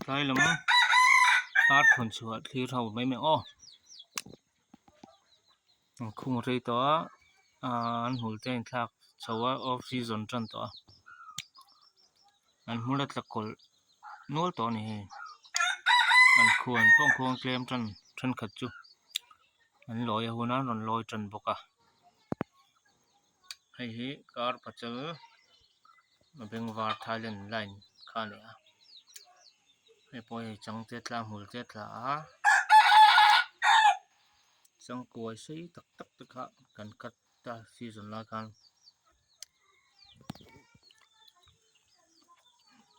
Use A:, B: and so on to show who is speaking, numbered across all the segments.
A: Tlai lam ar thawn chhuah thlir ho mai mai aw an khung rei tawh a ahh an hmul te a inthlak chho a off season tan tawh a an hmul a tla kawlh nual tawh a ni hei an khuan pawh an khuang tlem tan thenkhat chu an lawi a hun a an rawn lawi tan bawk a hei hi car pachal bengvar thailand line kha a ni a hei pawh hei chang te tla hmul te a tla a changkuai sei tak tak te kha kan cut ta season lai khan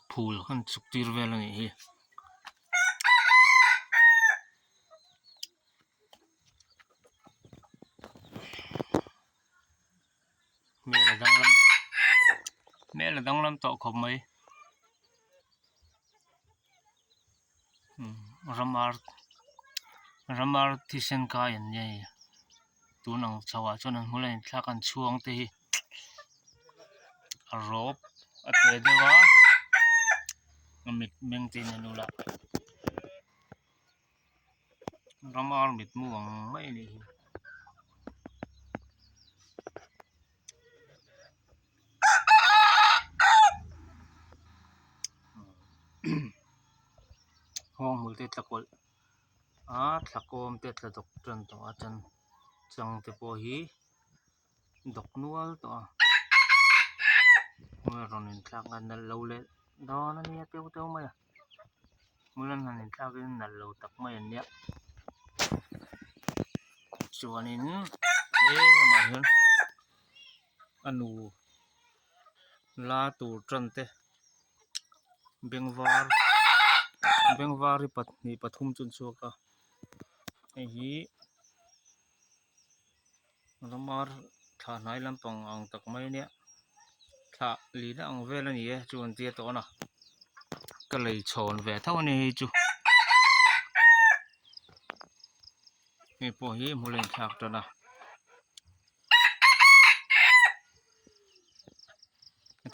A: phul kan chhuk tir vel a nih hi. Hmel a danglam hmel a danglam tawh khawp mai ramar ramar thisen kai an nia hei tun ang chho ah chuan an hmul a inthlak an chhuang te hi a rawp a te deuh a a mit meng te in a nul a. Ramar mitmu ang mai a nih hi. Nghawng hmul te tla kawlh a thlakawm te tla dawk tan tawh a chan chang te pawh hi dawk nual tawh a hmul a rawn inthlak a nalh lo leh dawn a nia teuh teuh mai a. Hmul an han inthlak in nalh lo tak mai an nia chuanin he lamah hian a nu la tur tan te bengvar bengvar hi pahnih pathum chu an chhuak a hei hi ramar thla hnai lampang ang tak mai ania thla lina ang vel ani e chu an tia tawh a ka lei chhawn ve tho ani hei chu hei pawh hi hmul a inthlak tan a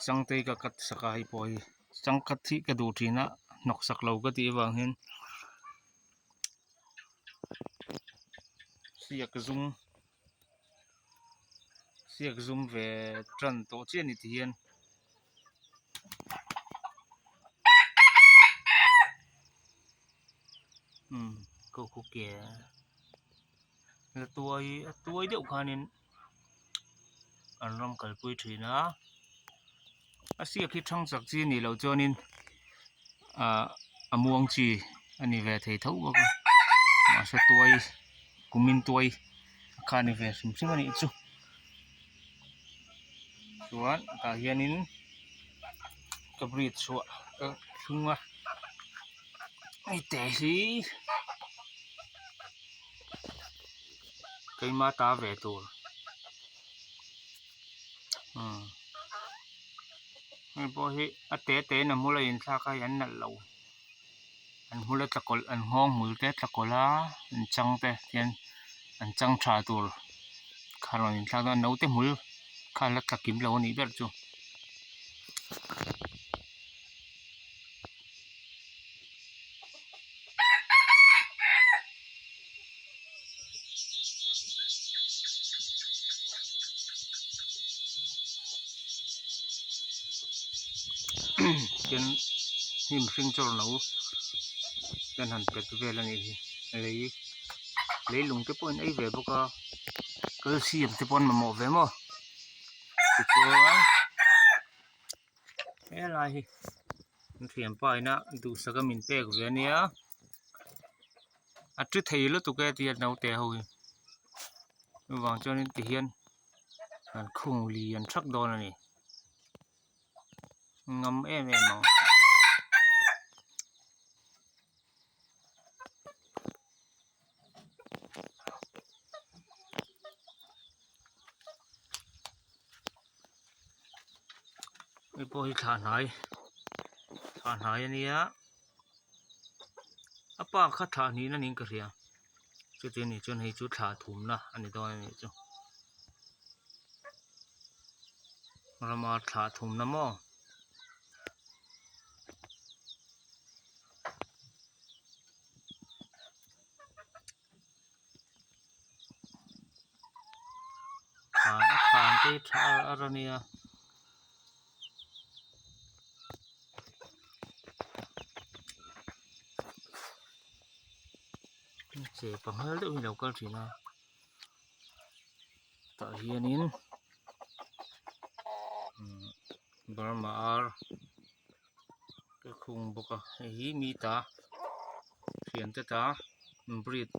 A: changte hi ka cut sak a hei pawh hi changkhat hi ka duh thin a hnawk sak lo ka tih avang hian. Siak zum siak zum ve tan tawh chiah a ni tihian umm ko khu ke la tuai a tuai deuh khanin an ram kalpui thin a a siak hi thang chak chi a nih loh chuanin ahh a muang chi a ni ve thei tho bawk a mahse tuai kumin tuai kha a ni ve hrim hrim a nih chu chuan tah hianin ka bridge chhuah ka thlung a hei te hi keima ta ve tur umm hei pawh hi a te te in a hmul a inthlak a hei an nalh lo an hmul a tla kawlh an nghawng hmul te a tla kawlh a an chang te hian an chang tha tur kha rawn inthlak a naute hmul kha la tla kim lo a nih ber chu. Tin hnim hring chu a rawn lo ten han pet vel a nih hi lei leilung te pawh an ei ve bawk a calcium te pawh an mamawh ve maw tichuan helai hi an thianpa ina duhsaka min pek ve ania a ti thei lutuk e tia naute ho hi chuvang chuanin tihian an khung lian thak dawn a ni ngam em em ang. Hei pawh hi thla hnai thla hnai a nia a pa kha thla hnih na niin ka hria chuti anih chuan hei chu thla thumna a ni dawn a nih chu rama thla thumna maw. te hi tha ar ar a nia. Che panghal deuh hi a lo kal thin a tah hianin Burma ar ka khung bawk a hei hi mi ta thiante ta breed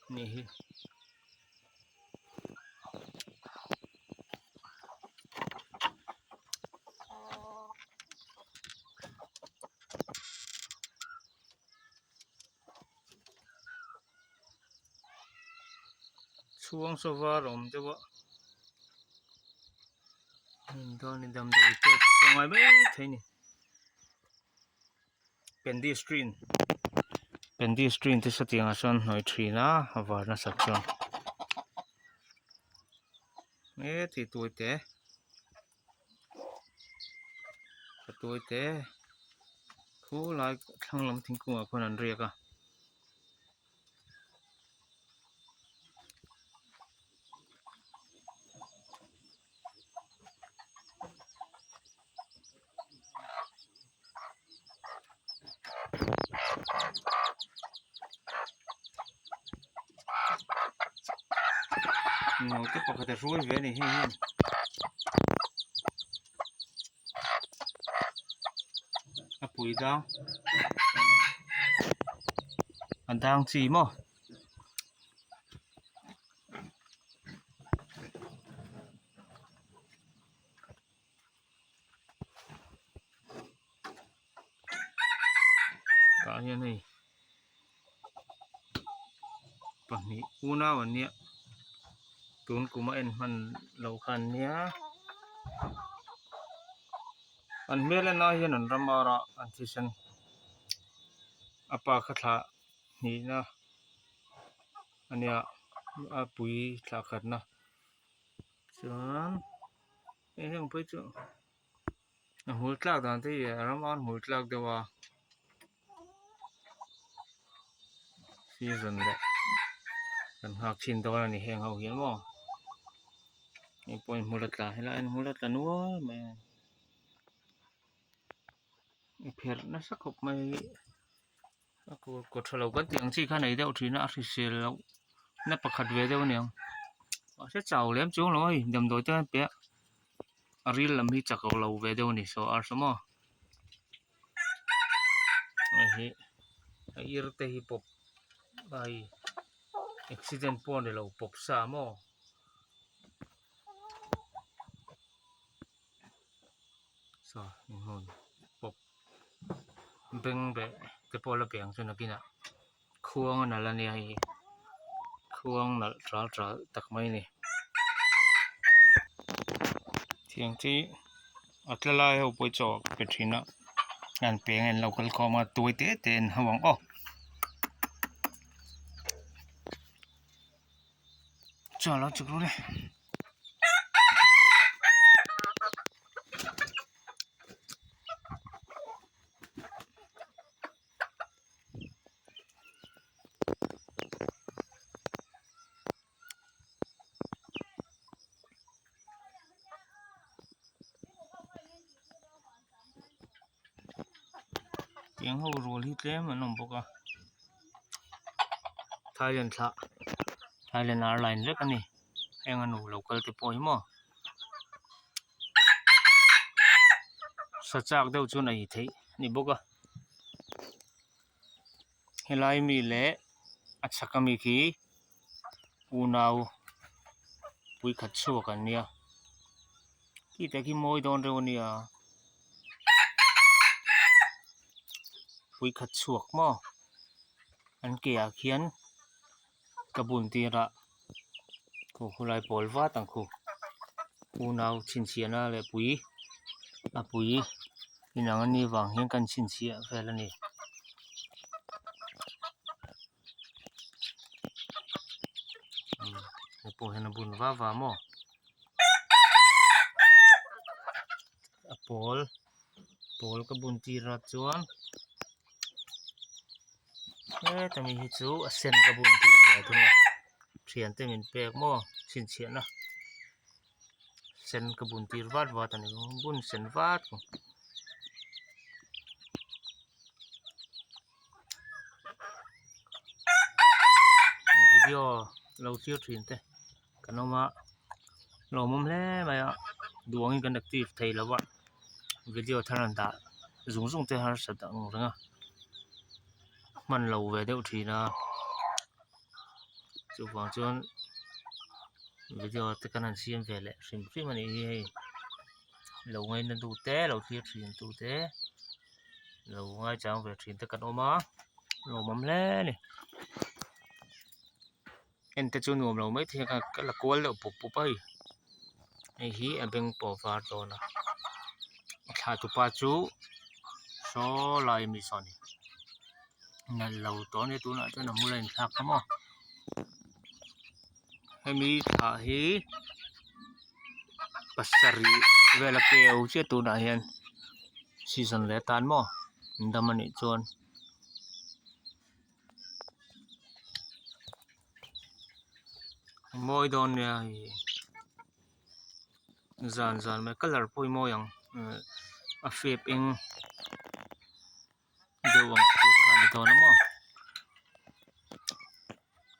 A: a nih hi. Chhuang saw var a awm deuh a hnim dawn in damdawi pek pawh a ngai maithei a ni pendistrin pendistrin te sawtiang ah sawn hnawih thin a a var nasat chuan heti tuai te a tuai te khu lai thlang lam thingkung ah khuan an riak a. Naute pakhat a hruai ve a ni hei hian. A pui dang a dang chi maw. Tah hian hei pahnih unau an nia tun kum a en hman loh kha an nia an hmel en lai hian an ram ar a an thisen a pa kha thlah hnihna a nia a pui thlah khatna chuan heng heng phei chu a hmul tlak dan te hi a ram ar hmul tlak deuh a season leh kan nghak chhin dawn a ni heng ho hian maw hei pawh in hmul a tla helai ah hian hmul a tla nual mai a i pherh nasa khawp mai a kaw tha lo kan tih ang chi kha nei deuh thin a a hrisel loh na pakhat ve deuh a niang mahse chau lem chuang lo a hei damdawi te an pe a a ril lam hi chak lo ve deuh a ni saw ar saw maw hei hi a ir te hi pawp a hei accident pawh a ni lo pawp sa maw. Saw hmun pawp beng beh te pawh la beng chu nakinah khuang a nalh a nia hei hi khuang nalh ral ral tak mai a ni tiang chi a tla lai ho pawh hi chaw a pe thin a an peng a an lo kal khawm a tuai te te an hau ang aw. Chaw lo chuk ru le. Tiang ho rual hi tlem an awm bawk a Thailand thlah Thailand airline vek a ni heng a nu lo kal te pawh hi maw sa chak deuh chuan a ei theih a ni bawk a helai mi leh a chhak ami khi unau pui khat chhuak an nia khi te khi mawi dawn reuh a nia pui khat chhuak maw an ke ah khian ka bun tir a khu khulai pawl vat ang khu unau chhinchhiahna leh pui a pui inang an nih vang hian kan chhinchhiah vel a ni. Hei pawh hian a bun va va maw a pawl pawl ka bun tir a chuan heta mi hi chu a sen ka bun tir ve thung a thiante min pek maw chhinchhiahna. Sen ka bun tir vat vat a ni bun sen vat video lo thlir thin te kan awm a lawmawm hle mai a duh angin kan active thei lo a video thar an dah zung zung te harsat ang reng a hman lo ve deuh thin a chuvang chuan video te kan han siam ve leh hrim hrim a nih hi hei lo ngaina tu te lo thlir thin tu te lo ngaichang ve thin te kan awm a lawmawm hle a ni en te chu nuam lo maithei a ka la kual deuh pup pup a hei hei hi a beng pawh a var dawn a a thla tupa chu saw lai ami saw a ni nalh lo tawh a nia tunah chuan a hmul a inthlak kha maw hemi thlah hi pasarih vel a keu chiah tunah hian season leh atan maw an dam anih chuan. A mawi dawn nia hei zan zan mai colour pawh hi mawi ang a fep eng deuh ang tur kha a ni dawn a maw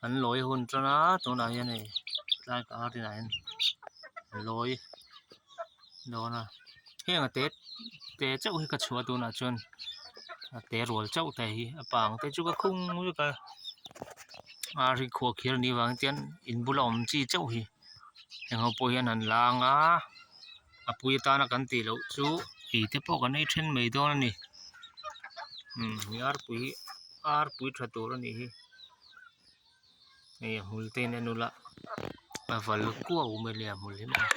A: an lawi hun tan a tunah hian hei tlai ka ar inah hian an lawi dawn a heng a te te chauh hi ka chhuah tunah chuan a te rual chauh te hi a pang te chu ka khung vek a ar hi khuah khir a nih vang chuan in bula awm chi chauh hi heng ho pawh hian an lang a a pui atana kan tih loh chu ei te pawh kan ei then mai dawn a ni umm arpui hi arpui tha tur a nih hi hei a hmul te in en ula a val kuau mai le a hmul hi maw.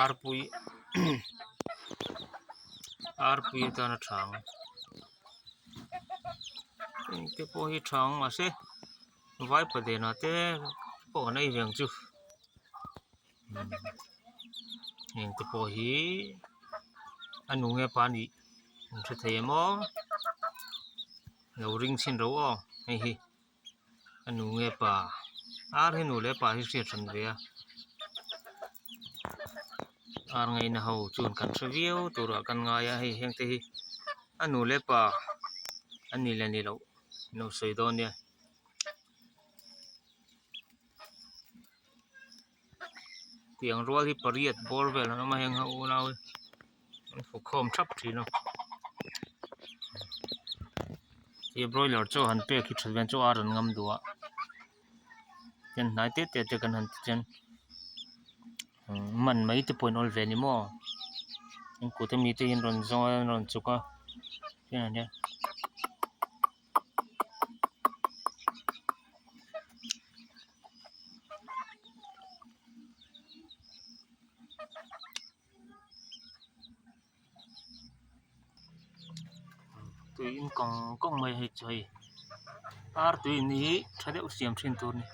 A: Arpui arpui atana tha ang heng te pawh hi tha ang mahse vaipa denah te pawh an ei ve ang chu heng te pawh hi a nu nge pa nih an hre thei em aw lo ring chhin ro aw hei hi. A nu nge pa ar hi nu leh pa hi hriat hran ve a ar ngaihna ho chuan kan hre viau turah kan ngai a hei heng te hi a nu leh pa an nih leh nih loh an lo sawi dawn nia. Tiang rual hi pariat bawr vel an awm a heng ho unau hi an fawkkhawm thap thin a he broiler chaw han pek hi that vel chu ar an ngam duh a chuan hnai te te te kan han ti chuan man mai te pawh an awl ve a ni maw an kut ami te hi an rawn zawng a an rawn chuk a tiang hian. Tui in kawng kawng mai hei chu hei ar tui in hi tha deuh siam thin tur a ni.